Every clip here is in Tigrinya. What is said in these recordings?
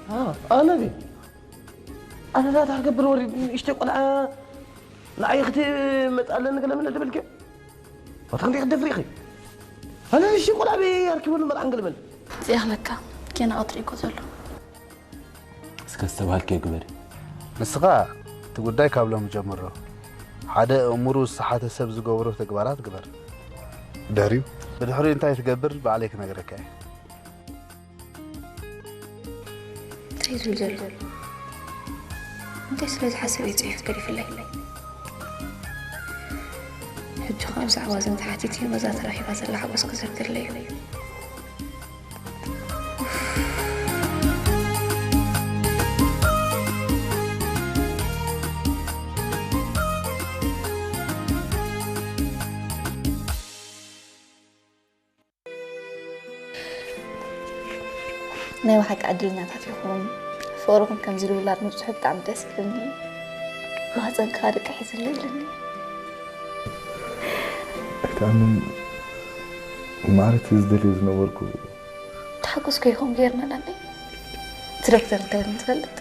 ኣነ ድየ? ኣነ ናታ ክገብር ወሪድ ንእሽተይ ቆልዓ ንዓይ ክትመጽእ ኣለኒ ገለ መለ ድበልክዮ? ኣታ ክንደይ ክትደፍሪ ኢኺ? ኣነ ንእሽተይ ቆልዓ በይ ኣርኪበሉ መርዓን ገለ መለ። ጽያኽለካ ጌና ቀትሪ እኮ ዘሎ። እስከ ዝተባሃልክዮ ግበሪ። ንስኻ እቲ ጉዳይ ካብ ሎሚ ጀምሮ። ሓደ እምሩ ዝሰሓተ ሰብ ዝገብሮ ተግባራት ግበር። ድሕሪኡ? ብድሕሪኡ እንታይ ትገብር ባዕለይ ክነግረካ እየ። እንታይ እዩ ዝብል ዘሎ? እንታይ ስለ ዝሓስብ እዩ ጽሒፉ ገዲፍለይ? ሕጂ ኸኣ ብዛዕባ እዞም ተሓቲቱ እዩ በዛ ተረኺባ ዘላ ሓጎስ ክዘክርለይ እዩ። ናይ ብሓቂ ዕድለኛታት ኢኹም። ፍቕርኹም ከምዚ ልውላድ ምብጽሑ ብጣዕሚ ደስ ኢሉኒ። ማህጸንካ ደቂ ሒዝለይ ኢሉኒ። ኣይትኣምን ማዕረ እቲ ዝደልዮ ዝነበርኩ። ተሓጎስኩ ኢኹም ጌርና ናነይ። እቲ ዶክተር እንታይ ኢሉ ትፈልጥ?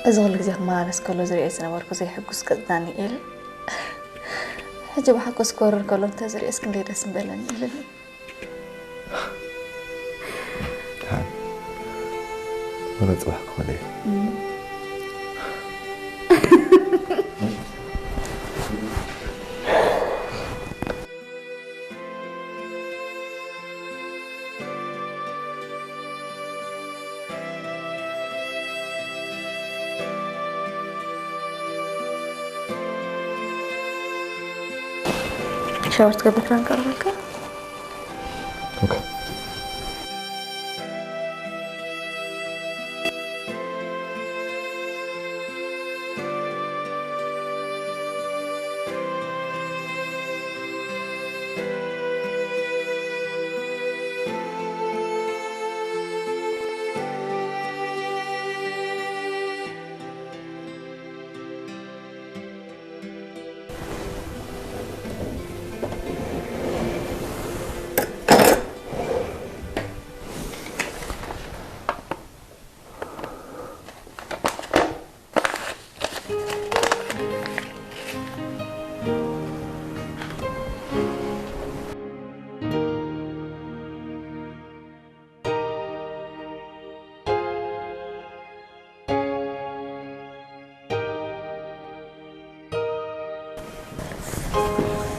እዚ ኩሉ ግዜ ክመላለስ ከሎ ዝሪኦ ዝነበርኩ ዘይሕጉስ ገጽ ዳንኤል ሕጂ ብሓጎስ ክወርር ከሎ እንተዝሪኦስ ክንደይ ደስ ምበለኒ ኢሉኒ። ደሓን። ወረ ጽባሕ ክኸደ እየ። እም። ሻወር ትገብር ክዳን ቀርበልካ። ኦኬ።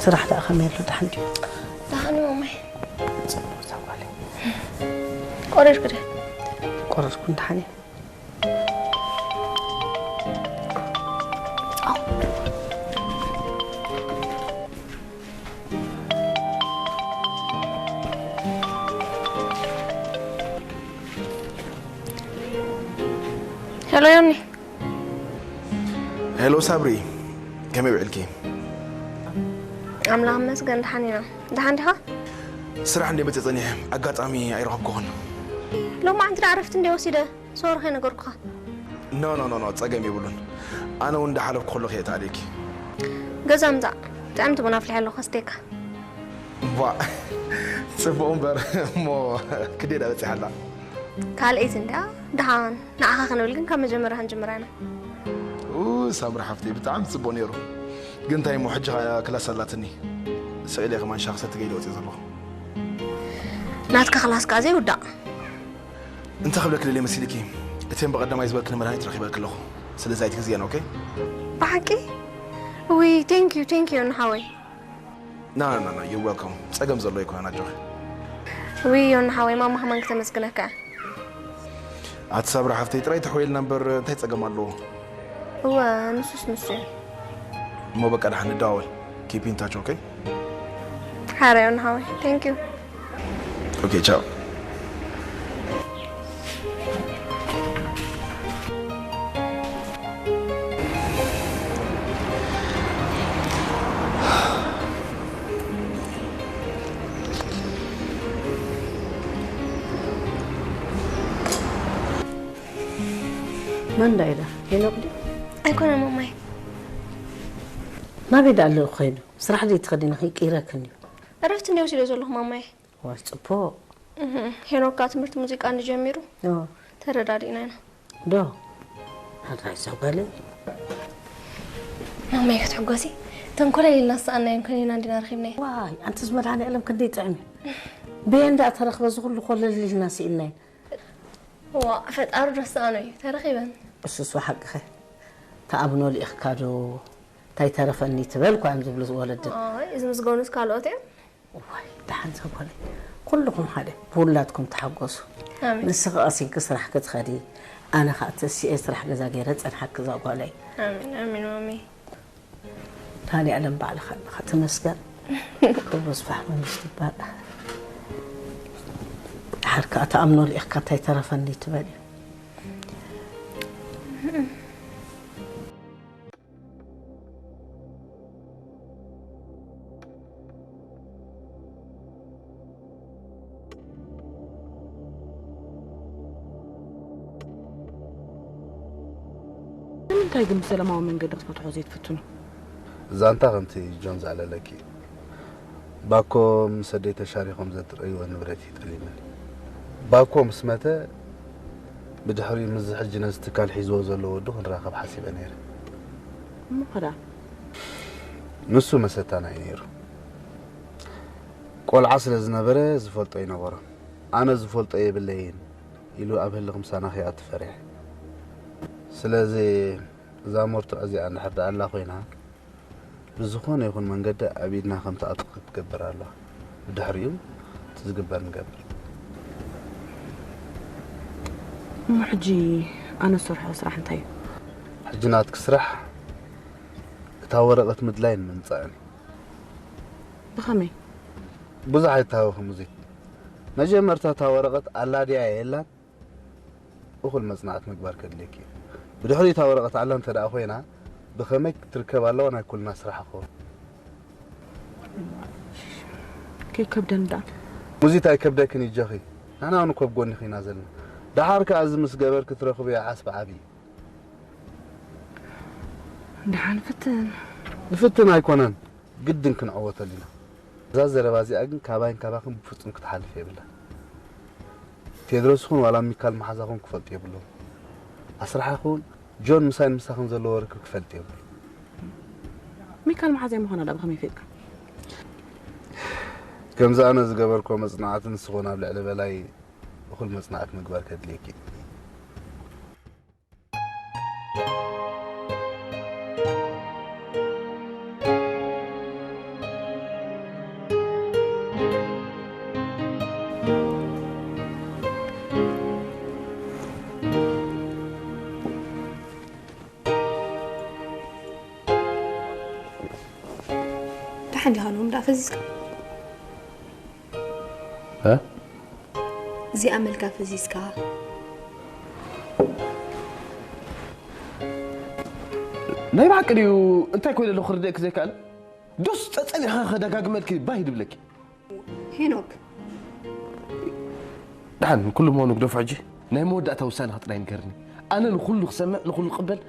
ስራሕ ደኣ ከመይ ኣሎ? ደሓን ድዩ? ደሓን እዩ ማማይ። ጽቡቕ እዛ ጓለይ። ቆረስኩ ዶ? ቆረስኩ፣ ደሓን እየ። ሄሎ ዮኒ። ሄሎ ሳብሪ፣ ከመይ ውዒልኪ? ኣምላኽ ይመስገን ደሓን ኢና። ደሓን ዲኻ? ስራሕ እንደ መጽእ ጸኒሐ ኣጋጣሚ ኣይረኸብኩኹን። ሎማዓንቲ ደኣ ዕረፍቲ እንደ ወሲደ ሶሪ ከይነገርኩኻ። ኖ ኖ ኖ ኖ፣ ጸገም የብሉን። ኣነ እውን እንዳሓለፍኩ ከለኹ እየ ተኣልየኪ። ገዛ ምጻእ፣ ጥዕምቲ ቡን ኣፍሊሐ ኣለኹ ከስተየካ። ቧ፣ ጽቡቕ እምበር እሞ ክዴዳ በጺሓ ኣላ። ካልኣይቲ እንድያ፣ ደሓን ንዓኻ ክንብል ግን ካብ መጀመርያ ክንጅምራ ኢና። ኡ፣ ሳምሪ ሓፍተይ፣ ብጣዕሚ ጽቡቕ ነይሩ። ግን እንታይ እሞ፣ ሕጂ ኸኣ ክላስ ኣላትኒ። ስቕ ኢለ ከማን ሻሂ ክሰቲ ገይደ ወጺአ ዘለኹ። ናትካ ክላስ ከኣ ዘይውዳእ። እንታይ ክብለኪ ደልየ መሲልኪ? እተን ብቐዳማይ ዝበልክኒ መድሃኒት ረኺበልኪ ኣለኹ። ስለዚ ኣይትግዝየን፣ ኦኬ? ብሓቂ? ውይ፣ ቴንክ ዩ፣ ቴንክ ዩ፣ ዮኒ ሓወይ። ና፣ ና፣ ና፣ you're welcome። ጸገም ዘሎ ኣይኮነን፣ ኣጆኺ። ውይ፣ ዮኒ ሓወይ፣ ማማ ከማን ክተመስግነካ እያ። ኣቲ ሳብራ ሓፍተይ፣ ጥራይ ተሕወየልና እምበር እንታይ ጸገም ኣለዎ? እወ፣ ንሱስ ንሱ እዩ። እሞ በቃ፣ ደሓን ንደዋወል። Keep in touch, okay? ሓራይ ዮኒ ሓወይ፣ ቴንክ ዩ። ኦኬ፣ ቻው። መን ዳ ኢዳ? ሄኖክ ድዩ? ኣይኮነን ማማይ። ናበይ ዳ ኣሎ ኮይኑ? ስራሕ ድዩ ትኸዲ ንኺ ቅይረክን እዩ። ዕረፍቲ እንደ ወሲደ ዘለኹ ማማይ። ዋይ፣ ጽቡቕ። እህ፣ ሄኖካ ትምህርቲ ሙዚቃ እንጀሚሩ ኦ። ተረዳዲእና ኢና። ዶ ሓድራይ ሰብ ገለ ማማይ ክትሕጎሲ ተንኮለል ኢልና ዝሰኣናየን ኮኒና እንዲና ረኺብናዮ። ዋይ ኣንትስ መድሃኒኣለም ክንደይ ጥዕም እዩ። በየን ደኣ ተረኽበ እዚ ኩሉ ኮለል ኢልና ስኢንናዮ። ዋ ፈጣሪ ዶ ዝሰኣኖ እዩ ተረኺበን። እሱስ ሓቅኸ ተኣምኖ ልኢኽካ ዶ እንታይ ተረፈኒ ትበል እኳ እዮም ዝብሉ ወለድን። ኣይ እዚ ምስ ጎኑስ ካልኦት እዮም። እዋይ ደሓን ዘጓለይ ኩልኹም ሓደ ብውላድኩም ተሓጎሱ። ኣሜን። ንስኺ ቀሲንኪ ስራሕ ክትኸዲ ኣነ ከዓ ተሲኤ ስራሕ ገዛ ገይረ ፀንሓኪ እዛ ጓለይ። ኣሜን ኣሜን ማሚ። መድሃኒኣለም ባዕልኻ ኣለኻ ተመስገን። ክቡር ስፋሕ መንግስቲ ይባል። ድሓር ከዓ ተኣምኖ ልኢኽካ እንታይ ተረፈኒ ትበል እዩ። ንምንታይ ግን ብሰላማዊ መንገዲ ክትፈትሖ ዘይትፍትኑ? ዛንታ ከምቲ ጆን ዘዕለለኪ ባኮ ምስ ኣደይ ተሻሪኾም ዘጥረይዎ ንብረት እዩ ጠሊምኒ። ባኮ ምስ መተ ብድሕሪኡ ምስዚ ሕጂ ነዚ ትካል ሒዝዎ ዘሎ ወዱ ክንራኸብ ሓሲበ ነይረ። እሞ ኸዳ? ንሱ መሰታና እዩ ነይሩ። ቆልዓ ስለ ዝነበረ ዝፈልጦ ኣይነበሮን። ኣነ ዝፈልጦ የብለይን ኢሉ ኣብ ህልኽ ምሳና ከይኣቱ ፈሪሐ። ስለዚ እዛ መርትዖ እዚኣ እንድሕር ደኣ ኣላ ኮይና ብዝኾነ ይኹን መንገዲ ኣብ ኢድና ከም ትኣቱ ክትገብር ኣለዋ። ብድሕሪኡ እቲ ዝግበር ንገብር። እሞ ሕጂ ኣነ ዝሰርሖ ስራሕ እንታይ እዩ? ሕጂ ናትኪ ስራሕ እታ ወረቐት ምድላይን ምምጻእን እዩ። ብኸመይ? ብዙሕ ኣይተሃወኺ ሙዚት። መጀመርታ እታ ወረቐት ኣላ ድያ የላን እኹል መጽናዕቲ ምግባር ከድልየኪ እዩ። ብድሕሪኡ እታ ወረቐት ኣላ እንተ ደኣ ኮይና ብኸመይ ክትርከብ ኣለዋ ናይ ኩልና ስራሕ ክኸውን። ከይከብደኒ ደኣ። ሙዚት ኣይከብደክን ይጀኺ። ንሕና እውን እኮ ኣብ ጎኒኺ ኢና ዘለና። ደሓር ከኣ እዚ ምስ ገበርኪ ትረኽብዮ ዓስቢ ዓቢ እዩ። ደሓን ፍትን። ንፍትን ኣይኮነን ግድን ክንዕወተሉ ኢና። እዛ ዘረባ እዚኣ ግን ካባይን ካባኽን ብፍጹም ክትሓልፍ የብላን። ቴድሮስ ይኹን ዋላ ሚካል መሓዛኹም ክፈልጡ የብሎም። ኣስራሓኹን ጆን ምሳይን ምሳኽን ዘለዎ ርክብ ክፈልጥ የብሉ። ሚካል መሓዛይ ምዃና ደኣ ብኸመይ ፈሊጥካ? ከምዚ ኣነ ዝገበርኮ መጽናዕቲ ንስኹን ኣብ ልዕሊ በላይ እኹል መጽናዕቲ ምግባር ከድልየኪ እዩ። ደሓን ዲኻ ሎም ደኣ ፈዚዝካ? እ? እዚኣ መልካ ፈዚዝካ? ናይ ብሓቂ ድዩ እንታይ ኮይነ ኣለኹ ክርድእኪ ዘይከኣለ? ዶስ ጸጸኒኻ ከደጋግመልኪ ባህ ድብለኪ? ሄኖክ። ደሓን ኩሉ ምዃኑ ግደፎ ሕጂ ናይ መወዳእታ ውሳነኻ ጥራይ ንገርኒ። ኣነ ንኹሉ ክሰምዕ ንኹሉ ክቕበል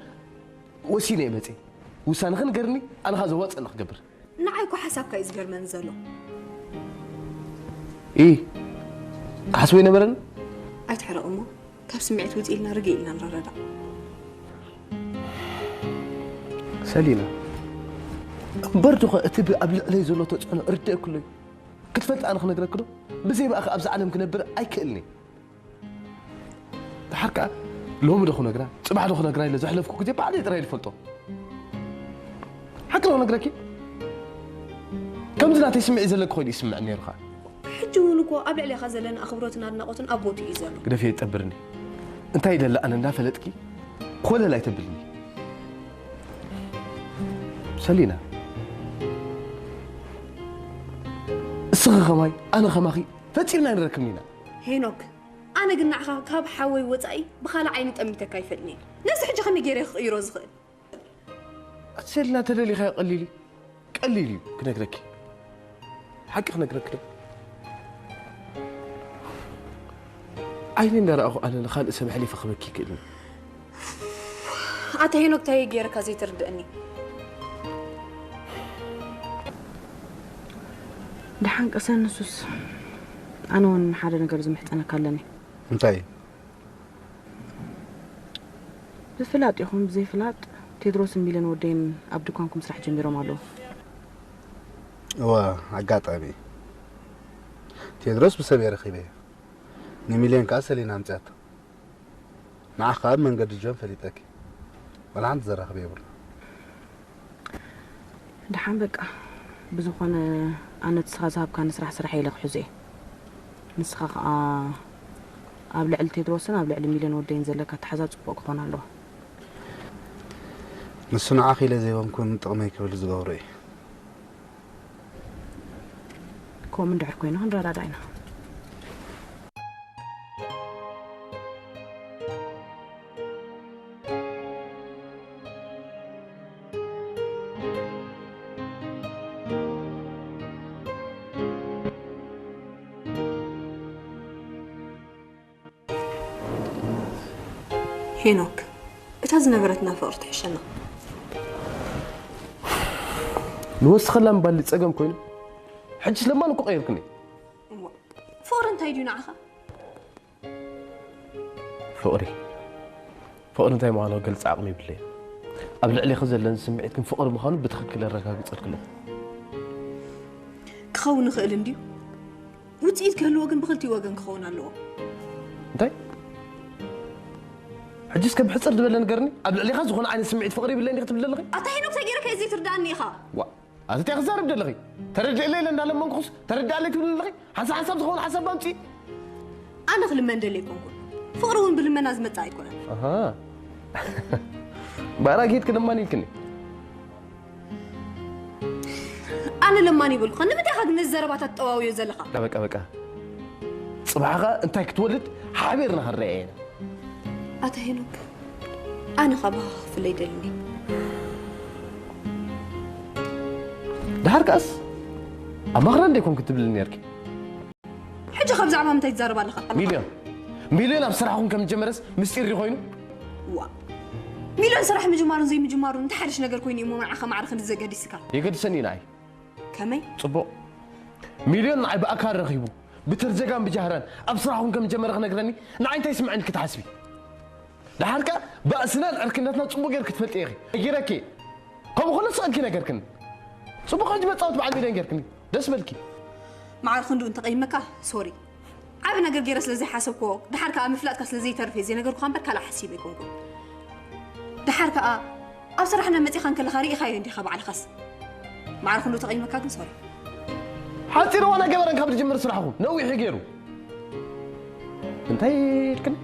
ወሲነ እየ መጺእ። ውሳነኺ ንገርኒ ኣነ ኸኣ ዘዋጽኣኒ ክገብር። ንዓይ እኮ ሓሳብካ እዩ ዝገርመኒ ዘሎ። ኢ ክሓስቦ ይነበረኒ። ኣይትሕረቕ እሞ ካብ ስምዒት ውጽእ ኢልና ርግእ ኢልና ንረዳዳእ። ሰሊና እምበር ዶኸ እቲ ብ- ኣብ ልዕለይ ዘሎ ተጽዕኖ እርድእክሎ እዩ። ክትፈልጥ ኣነ ክነግረኪ ዶ? ብዘይ ብኣኺ ኣብዚ ዓለም ክነብር ኣይክእልን እየ። ደሓር ከኣ ሎሚ ዶ ክነግራ ጽባሕ ዶ ክነግራ ኢለ ዘሕለፍኩ ግዜ ባዕለይ ጥራይ ዝፈልጦ። ሓቂ ዶ ክነግረኪ? ከምዚ ናተይ ስምዒት ዘለኪ ኮይኑ ይስምዕ ነይሩ ኸኣ። ሕጂ እውን እኮ ኣብ ልዕሌኻ ዘለና ኣኽብሮትን ኣድናቖትን ኣብ ቦትኡ እዩ ዘሎ። ግደፊ የጠብርኒ። እንታይ ይደሊ ኣነ እንዳፈለጥኪ ኮለል ኣይተብልኒ። ሰሊና እስኺ ኸማይ ኣነ ኸማኺ ፈጺምና ኣይንረክብን ኢና። ሄኖክ ኣነ ግን ንዓኻ ካብ ሓወይ ወጻኢ ብኻልእ ዓይኒ ጠሚተካ ኣይፈልጥን እየ። ነዚ ሕጂ ከመይ ገይረ ክቕይሮ ዝኽእል? ኣቲ ሰሊና ተደሊኻዮ ቀሊል እዩ። ቀሊል እዩ ክነግረኪ። ሓቂ ክነግረኪ ዶ? ዓይኒ እንዳረኣኹ ኣነ ንኻልእ ሰብ ኣሕሊፈ ክህበኪ ይክእልን። ኣታ ሄኖክ እንታይ ገይረካ ዘይትርድእኒ? ደሓን ቀሰን ንሱስ ኣነ እውን ሓደ ነገር ዝምሕጸነካ ኣለኒ። እንታይ እዩ? ብፍላጥ ይኹን ብዘይፍላጥ ቴድሮስን ሚለን ወደይን ኣብ ድኳንኩም ስራሕ ጀሚሮም ኣለዉ። እዋ፣ ኣጋጣሚ ቴድሮስ ብሰብ እየ ረኺበ። ንሚልዮን ከኣ ሰሊና ኣምፅያቶ። ንዓኻ ኣብ መንገዲ ጆን ፈሊጠኪ። ዋላ ሓንቲ ዘራኽበ የብሉ። ደሓን በቃ። ብዝኾነ ኣነ እቲ ስኻ ዝሃብካኒ ስራሕ ስራሕ ኢለ ክሕዞ እየ። ንስኻ ከኣ ኣብ ልዕሊ ቴድሮስን ኣብ ልዕሊ ሚልዮን ወደይን ዘለካ ኣተሓዛ ጽቡቕ ክኾን ኣለዎ። ንሱ ንዓኺ ኢለ ዘይኮንኩን ጥቕመይ ክብል ዝገብሮ እዩ። ከምኡ እንድሕር ኮይኑ ክንረዳዳ ኢና። ሄኖክ፣ እታ ዝነበረትና ፍቕሪ ትሕሸና። ንወስኸላ ምባል ጸገም ኮይኑ ሕጅስ ለማን እኮ ቀይርክኒ። እሞ ፍቕሪ እንታይ ድዩ ንዓኻ? ፍቕሪ ፍቕሪ እንታይ ምዃኑ ክገልጽ ዓቕሚ ይብለይ። ኣብ ልዕሌኺ ዘለኒ ስምዒት ግን ፍቕሪ ምዃኑ ብትኽክል ኣረጋግጸልክለ። ክኸውን ይኽእል እንድዩ። ውፅኢት ክህልዎ ግን ብክልቲኡ ወገን ክኸውን ኣለዎ። እንታይ? ሕጅስ ከም ሕፅር ዝበለ ንገርኒ። ኣብ ልዕሌኻ ዝኾነ ዓይነት ስምዒት ፍቕሪ ይብለኒ ክትብል ዘለኺ? ኣታ ሄኖክ ተገይርካ እዩ ዘይትርዳእኒ ኢኻ። ዋ፣ ኣቲ እንታይ ክዛረብ ደለኺ? ተረድእለ ኢለ እንዳለመንኩስ ተረድኣለይ ትብል ኣለኺ? ሓንሳብ ሓንሳብ ዝኸውን ሓሳብ ኣምፂ። ኣነ ክልመን ደለ ኣይኮንኩን። ፍቕሪ እውን ብልመና ዝመፅእ ኣይኮነን። ኣሃ። ባራ ጌት ክደማን ኢልክኒ። ኣነ ለማኒ ይበልኩኻ። ንምንታይ ኢኻ ግን ነዚ ዘረባታት ትጠዋውዮ ዘለኻ? በቃ፣ በቃ። ጽባሕ ኸኣ እንታይ ክትወልድ ሓቢርና ክንረኣየ ኢና። ኣታ ሄኖክ፣ ኣነ ካባኻ ክፍለ ይደልን እየ። ደሓር ከኣስ፣ ኣማኽራ እንደ ይኮንኩ ትብልኒ ነርኪ። ሕጂ ካብ ዛዕባ ምንታይ ትዛረብ ኣለኻ? ሚልዮን፣ ሚልዮን ኣብ ስራሕኹም ከም ጀመረስ ምስጢር ድዩ ኮይኑ? ዋ፣ ሚልዮን ስራሕ ምጅማሩን ዘይምጅማሩን እንታይ ሓድሽ ነገር ኮይኑ እዩ እሞ ንዓኻ ማዕረ ክንዲ ዘገዲስካ? የገድሰኒ እዩ ንዓይ። ከመይ? ጽቡቕ። ሚልዮን ንዓይ ብኣካል ረኺቡ፣ ብትርጀጋን ብጃህራን ኣብ ስራሕኹም ከም ጀመረ ክነግረኒ፣ ንዓይ እንታይ ይስምዐኒ ክትሓስቢ? ደሓር ከኣ ባእስናን ዕርክነትና ጽቡቕ ጌርኪ ትፈልጢ ኢኺ። ነጊረኪ። ከምኡ ከሎ ስቕ ኢልኪ ነገርክኒ። ጽቡቕ ሕጂ መጻወቲ በዓል ሚልዮን ጌርክኒ። ደስ በልኪ። ማዕረ ክንድኡ እንተቐይመካ፣ ሶሪ። ዓቢ ነገር ገይረ ስለ ዘይሓሰብክዎ፣ ደሓር ከኣ ምፍላጥካ ስለ ዘይተርፍ እየ ዘይነገርኩኻ እምበር ካልእ ሓሲበ ኣይኮንኩን። ደሓር ከኣ ኣብ ስራሕና መጺኻ እንከለኻ ርኢኻዮ እንዲኻ ባዕልኻስ። ማዕረ ክንድኡ ተቐይመካ ግን ሶሪ። ሓጺር ዋላ ገበረን ካብ ዝጅምር ስራሕኹም ነዊሕ እዩ ገይሩ። እንታይ ኢልክኒ?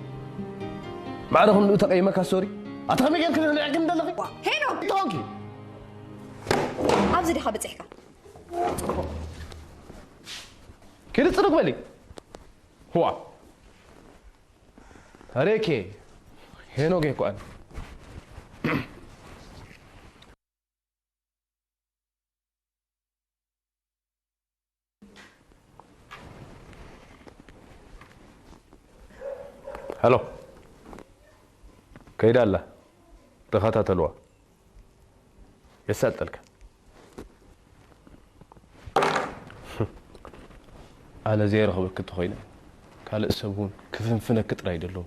ማዕረ ክንድኡ ተቐይመካ ሶሪ። ኣታ ከመይ ጌርክኒ ንዕቅኒ ዘለኺ? ሄኖክ! እንታይ ኾንኪ? ኣብዚ ዲኻ በጺሕካ? ኪዲ ጽድቅ በሊ። ህዋ። ታሪኬ ሄኖክ ይኳን። ሄሎ። ከይዳ ኣላ። ተኸታተልዋ። የሳልጠልካ። ኣነ ዘይረኽበኪ እንተኾይነ፣ ካልእ ሰብ እውን ክፍንፍነኪ ጥራይ ደለዎ።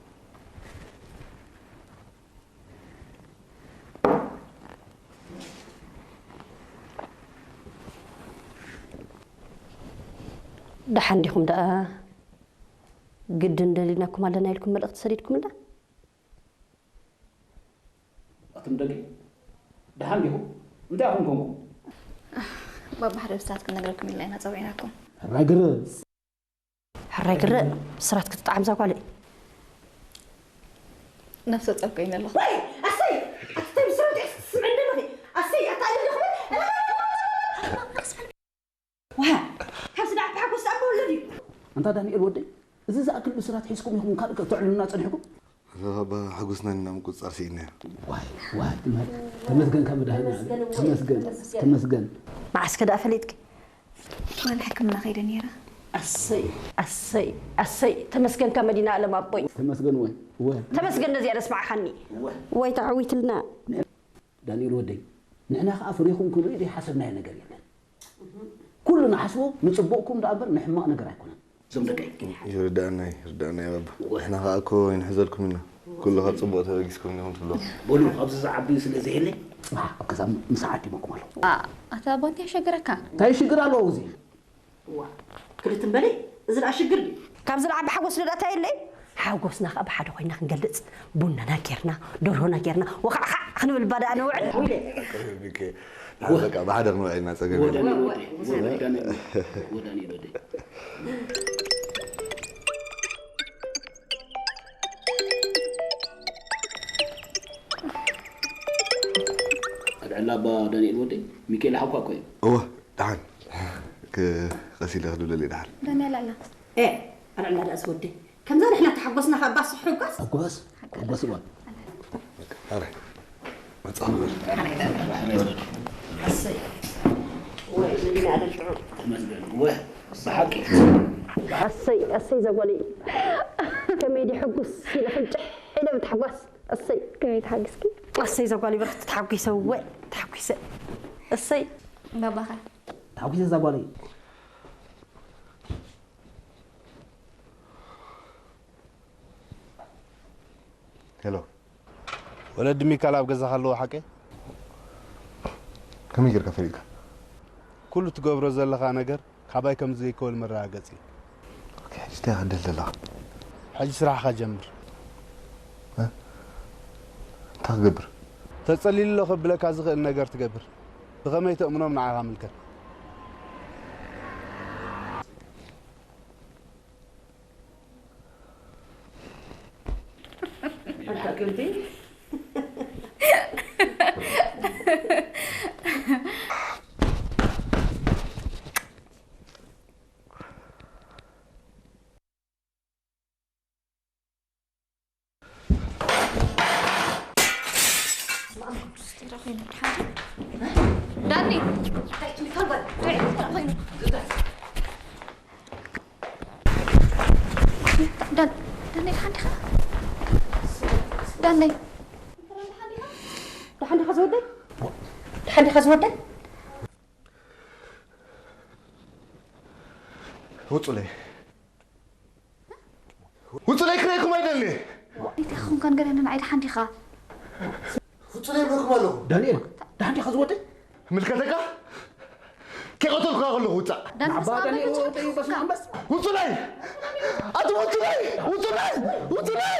ደሓን ዲኹም ደኣ? ግድን ደሊናኩም ኣለና ኢልኩም መልእኽቲ ሰዲድኩምልና? ኣቱም ደቂ፣ ደሓን ዲኹም? እንታይ ኢኹም ኮንኩም? ባባ፣ ሓደ ብስራት ክንነግረኩም ኢልና ኢና ጸዊዕናኩም። ሕራይ ግርም። ሕራይ ግርም፣ ብስራት ክትጠዓም እዛ ጓለይ። ነፍሰ ጾር ኮይነ ኣለኹ። ወይ፣ ኣሰይ! ኣቲ እንታይ ብስራት ኢኺ ትስምዕኒ ዘለኺ? ኣሰይ፣ ኣታ ኣለኺ ዶ ክብል? ዋ፣ ካብ ስድዓ ብሓጎስ ዝኣበወ ወለድ እዩ። ኣንታ ዳንኤል ወደይ፣ እዚ ዝኣክል ብስራት ሒዝኩም ኢኹም ካልእ ከተዕልሉና ጸኒሕኩም? ኣታ ባባ ሓጎስና ኢና ምቁጽጻር ስኢንና። ዋይ፣ ዋይ፣ ትምህር-፣ ተመስገን ካብ መድሃኒዓለም። ተመስገን፣ ተመስገን። መዓስከ ደኣ ፈሊጥኪ? ዋላ ሕክምና ከይደ ነይረ። ኣሰይ፣ ኣሰይ፣ ኣሰይ፣ ተመስገን ካብ መድሃኒዓለም ኣቦይ። ተመስገን ወይ፣ ወይ። ተመስገን ነዚኣ ደስማዕኻኒ። ወይ ተዓዊትልና። ዳንኤል ወደይ፣ ንሕና ኸኣ ፍሬኹም ክንርኢ ዘይሓሰብናዮ ነገር የለን። ኩሉ ንሓስቦ ንጽቡቕኩም ደኣ እምበር ንሕማቕ ነገር ኣይኮነን። እዞም ደቀይ። ይርዳእና እዩ፣ ይርዳእና እዩ ባባ። ንሕና ከኣ እኮ ይንሕዘልኩም ኢና። ኩሉ ካብ ጽቡቕ ተበጊስኩም ኢኹም ትብሎ። በሉ ኣብዚ ዝዓብዩ ስለ ዘየለ ኣብ ገዛ ምሳዓት ይመኩም ኣለዉ። ኣታ ኣቦ እንታይ ይሸግረካ? እንታይ ሽግር ኣለዎ እዚ? ዋ ክልት እምበለይ እዚ ደኣ ሽግር ድዩ? ካብ ዝለዓበ ሓጎስ ዶ ዳታ የለይ? ሓጎስና ከዓ ብሓደ ኮይና ክንገልፅ ቡናና ጌርና ደርሆና ጌርና ወኻዕኻዕ ክንብል ባዳ ነውዕል። በቃ ብሓደ ክንውዕልና ፀገም የለን። ኣድዕላ ኣባ ዳንኤል ወደይ ሚካኤል ሓውካ እኮ እዩ። እወ ደሓን ቀስ ኢለ ክድውለለይ ደሓን። ዳንኤል ኣላ። ኤ ኣልዕላ ደኣ ዝወደይ ከምዛ ንሕና ተሓጎስና ካብ ባስ ሕጓስ። ሕጓስ ሕጓስ እዋ። ኣረ መጻ ንበል። እሰይ ወይ መዲና ኣደልጥዑ። ተመስገን እወ ብሓቂ። ኣሰይ ኣሰይ ዘጓለይ ከመይ ዲ ሕጉስ ኢለ ፍንጭሕ ኢለ ብታሕጓስ። እሰይ ከመይ ተሓግስኪ? እሰይ ዘጓሊ ብርክቲ ተሓጒሰ ወ ተሓጒሰ። እሰይ ባባኻ ተሓጒሰ ዘጓሊ። ሄሎ ወለዲ ሚካል ኣብ ገዛኻ ኣለዎ ሓቀይ? ከመይ ጌርካ ፈሊጥካ? ኩሉ ትገብሮ ዘለኻ ነገር ካባይ ከም ዘይከወል መረጋገጺ እዩ። ኦኬ፣ ሕጂ እንታይ ክደል ዘለኻ? ሕጂ ስራሕኻ ጀምር። እ? እንታይ ክገብር? ተጸሊሉ ኣሎ ከብለካ ዝኽእል ነገር ትገብር። ብኸመይ ተእምኖም ንዓኻ ምልከት። ኣንታ ክምቲ ዳኒ ዳኒ ሓንዲኻ ዳኒ ደሓን ዲኻ ዝወደይ ደሓን ዲኻ ዝወደይ ውጹለይ ውጹለይ ክረይኩም ኣይደሊ እንታይ ኹንካ ንገረኒ ንዓይ ደሓን ዲኻ ውጹለይ ብለኩም ኣለኹ ዳንኤል ደሓን ዲኻ ዝወደይ ምልከተካ ከይቐተልኩካ ከለኹ ውጻእ ንዓባ ዳንኤል ወጠይ በስመ ኣንበስ ውጹለይ ኣቲ ውጹለይ ውጹለይ ውጹለይ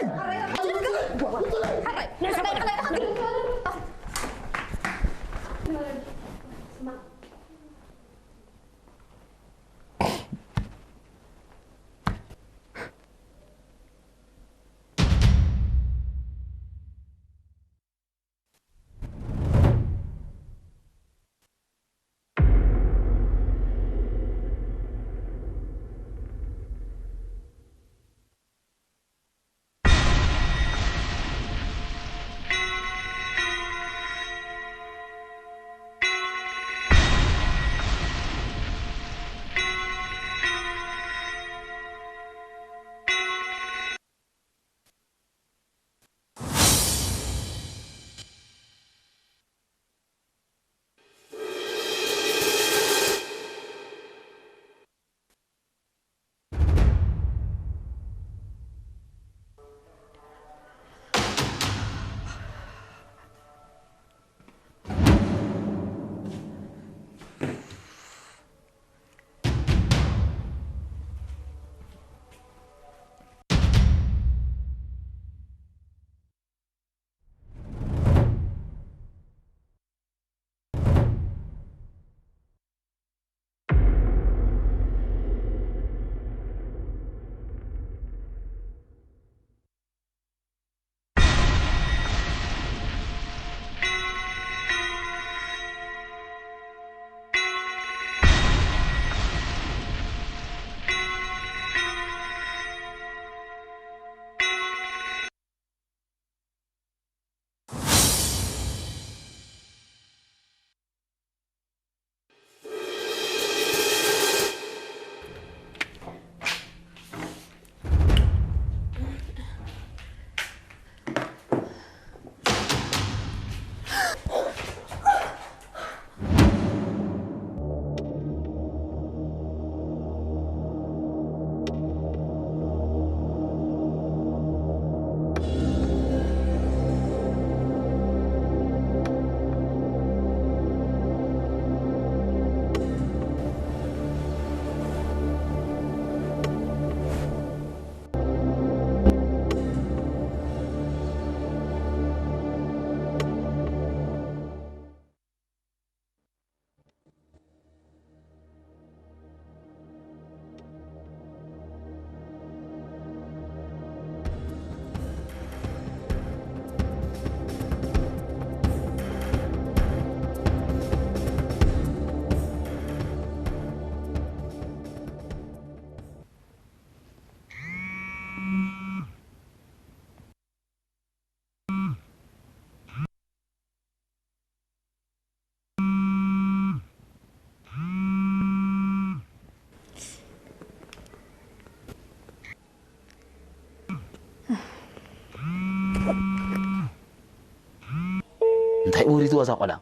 እንታይ ወሪድዋ እዛ ቆልዓ?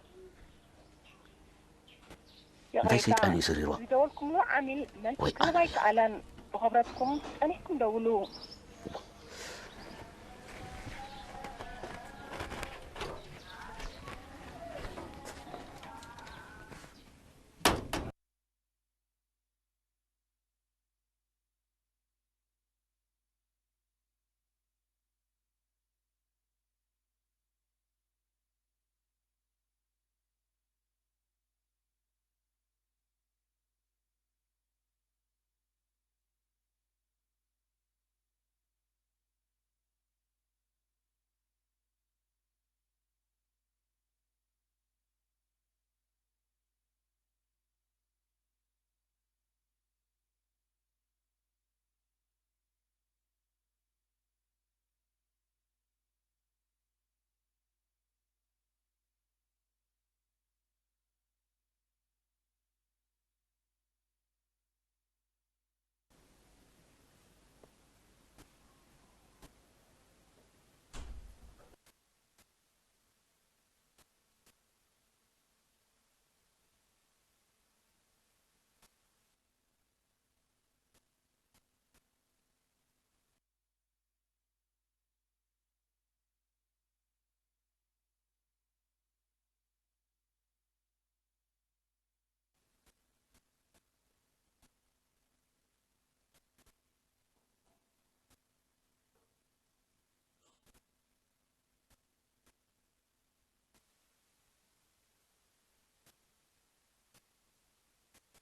እንታይ ይቕሬታ፣ ሰይጣን እዩ ሰሪርዋ? ዝደወልኩምሉ ዓሚል መልሲ ወይ ክህብ ኣነ። ኣይከኣለን። ብኽብረትኩም ጸኒሕኩም ደውሉ።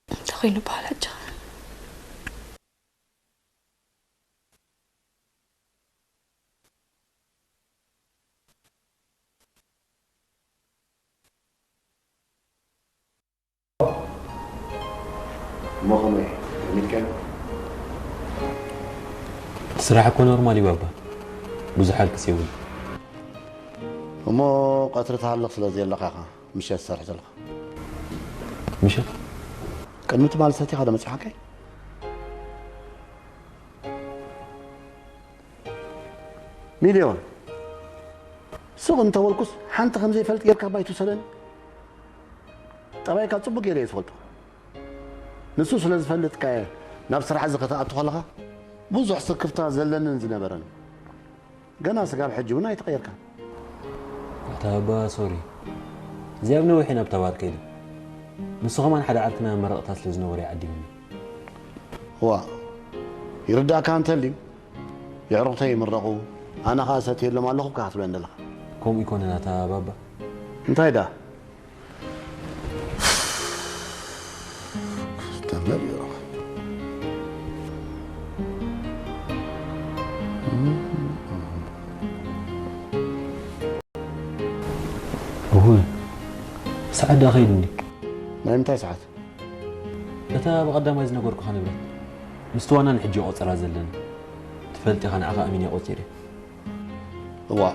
እንታይ ኮይኑ በሃል ሕጂ? እሞ ከመይ? ለሚድካዮ? እቲ ስራሕ እኮ ኖርማል እዩ ባባ። ብዙሕ ኣልቅስ የብሉ። እሞ ቀትሪ ትሃልኽ ስለ ዘየለኻ ኢኻ ምሸት ትሰርሕ ዘለኻ። ምሸት? ቅድሚ ትማሊ ሰቲኻ ዶ መጺኻካይ? ሚልዮን፣ ስቕ እንተበልኩስ ሓንቲ ከም ዘይፈልጥ ጌርካ ባይ ትውሰደኒ። ጠባይካ ጽቡቕ ገይረ እየ ዝፈልጦ። ንሱ ስለ ዝፈልጥ ከኣ ናብ ስራሕ እዚ ክትኣቱ ከለኻ ብዙሕ ስክፍታ ዘለንን ዝነበረን። ገና ስጋብ ሕጂ እውን ኣይተቐየርካን። ኣታ ኣባ፣ ሶሪ። እዚ ኣብ ነዊሕ ኢና ኣብታ ባር ከይዱ። ንሱ ከማን ሓደ ዓርክና መረቕታ ስለ ዝነበሮ ይዓዲምኒ። እዋ፣ ይርዳእካ እንተልዩ፣ የዕሩኽተይ ይምረቑ፣ ኣነ ኸኣ ሰትየሎም ኣለኹ እኳ ክትብለኒ ዘለኻ። ከምኡ ይኮነን ኣታ ባባ። እንታይ ደኣ? ተመሪቑ። እወ፣ ሰዓት ደኣ ከይዱ እንድዩ። ናይ ምንታይ ሰዓት? እታ ብቐዳማይ ዝነገርኩኻ ንብረት፣ ምስቲ ዋና ንሕጂ ቆጸራ ዘለና። ትፈልጥ ኢኻ፣ ንዓኻ ኣሚነ ቆጺረ። እዋእ፣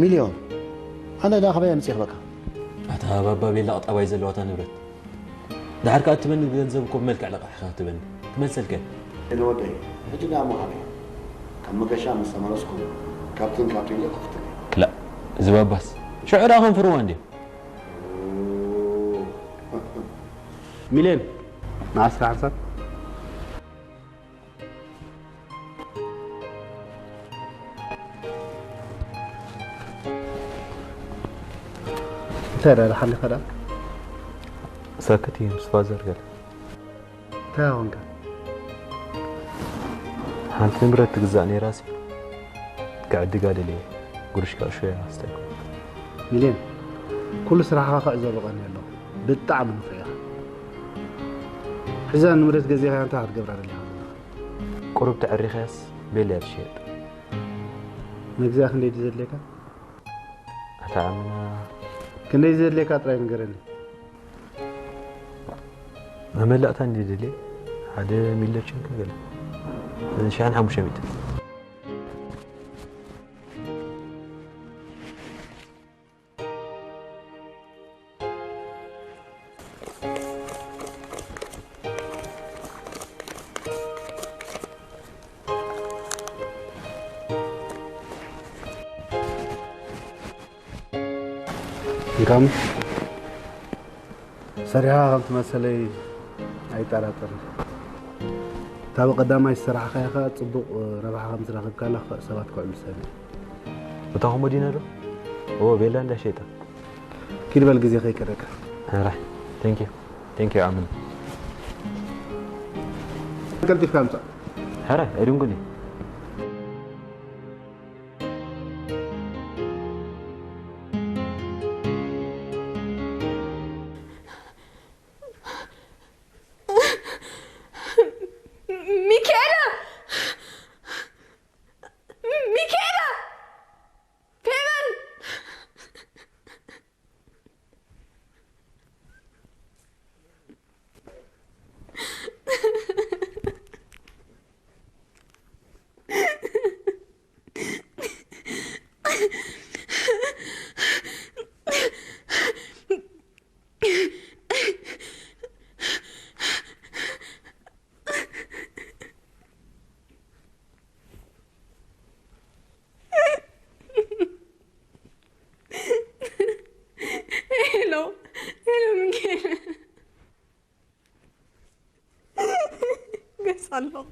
ሚልዮን፣ ኣነ ደኣ ካበይ ኣምጺኤ ክህበካ? ኣታ ባባ፣ ቤላ ቁጠባይ ዘለዋ እታ ንብረት። ደሓር ከኣ እትበኒ ገንዘብ እኮ ብመልክዕ ለቓሕ ኢኻ ትህበኒ። ትመልሰልከ? እለ ወደይ፣ ሕጂ ደኣ እሞ ካበይ? ካብ መገሻ ምስ ተመለስኩ፣ ካብትን ካብትን ኢለ ክፍትን እየ። ክላእ፣ እዚ ባባስ ሽዑ ደኣ ከንፍርዋ እንድዮም። ሚልዮን፣ ንዓስራ ሓንሳብ። እንታይ ደኣ ደሓን ኢኻ ደኣ? ሳክት እየ ምስ ፋዘር ገለ። እንታይ ኾንካ? ሓንቲ ንብረት ትግዛእ ነይራሲ፣ ክዕድጋ ደልየ፣ ጉርሽ ካሾ እያ ኣስተልኩ። ሚልዮን፣ ኩሉ ስራሕኻ ክዕዘቦ ቀንየ ኣለኹ። ብጣዕሚ ንፉዕ ኢኻ። ሕዛ ንብረት ገዚእኻያ እንታይ ክትገብራ ደሊኻ ዘለኻ? ቁሩብ ተዐሪኸያስ ቤላ እያ ትሽየጥ። መግዛእ ክንደይ ድዩ ዘድልየካ? ኣታ ኣምና። ክንደይ ዘድልየካ ጥራይ ንገረኒ። መመላእታ እንዲ ድልየ ሓደ ሚለችን ከገለ። ሽሕን ሓሙሽተ ሚእትን። ኢልካም ሰሪሕኻ ከም ትመሰለይ ኣይጠራጠርን። እታ ብቐዳማይ ዝሰራሕኻያ ኸኣ ጽቡቕ ረብሓ ከም ዝረኸብካላ ኸ ሰባት ክዕሉ ሰብ እዩ። እታ ኮሞዲኖ ዶ? እዎ ቤላ እንዳሸይጠ። ኪድ በል ግዜ ከይከደካ። ሕራይ። Thank you. Thank you ኣምን። ቀልጢፍካ ምጻእ። ሕራይ ኣይድንጉን እዩ። ሚካኤላ! ሚካኤላ! ፌቨን! ሄሎ ሄሎ ሚካኤል ገስ ኣለኹ።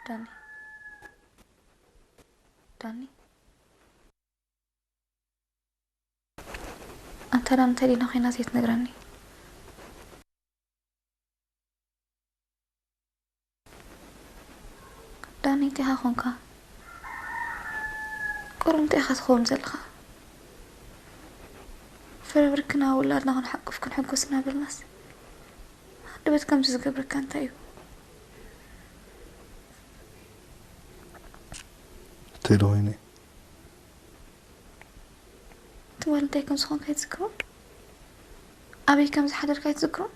ዳኒ ዳኒ ኣንተ ዳን እንተ ዲና ኮይና ዘይትነግረኒ ዳኒ እንታይ ኢኻ ኮንካ? ቁሩብ እንታይ ኢኻ ትኸውን ዘለኻ? ፍርብርክና ውላድና ክንሓቁፍ ክንሕጎስ እናበልናስ ኣደ ቤት ከምዚ ዝገብረካ እንታይ እዩ? እንታይ ዶ ኮይነ? ትማል እንታይ ከም ዝኾንካ ኣይትዝክሮን? ኣበይ ከም ዝሓደርካ ኣይትዝክሮን?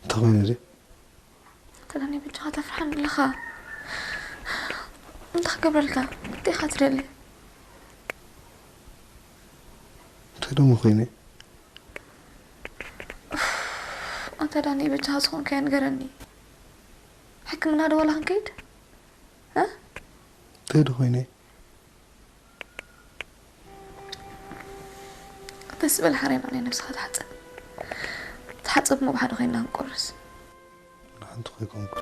እንታይ ኮይነ ድዩ? ተዳኒ በጃኻ ተፍርሓን ኣለኻ እንታይ ክገብረልካ እንታይ ኢኻ ትደሊ እንታይ ደሞ ኮይነ ኣንተ ዳኒ በጃኻ ዝኾንካዮ ንገረኒ ሕክምና ዶ ዋላ ክንከይድ እ እንታይ ዶ ኮይነ ደስ በል ሓሬና ናይ ነብስኻ ትሓፀብ ትሓፀብ ሞ ብሓደ ኮይና ክንቆርስ ንሓንቲ ኮይኮንኩ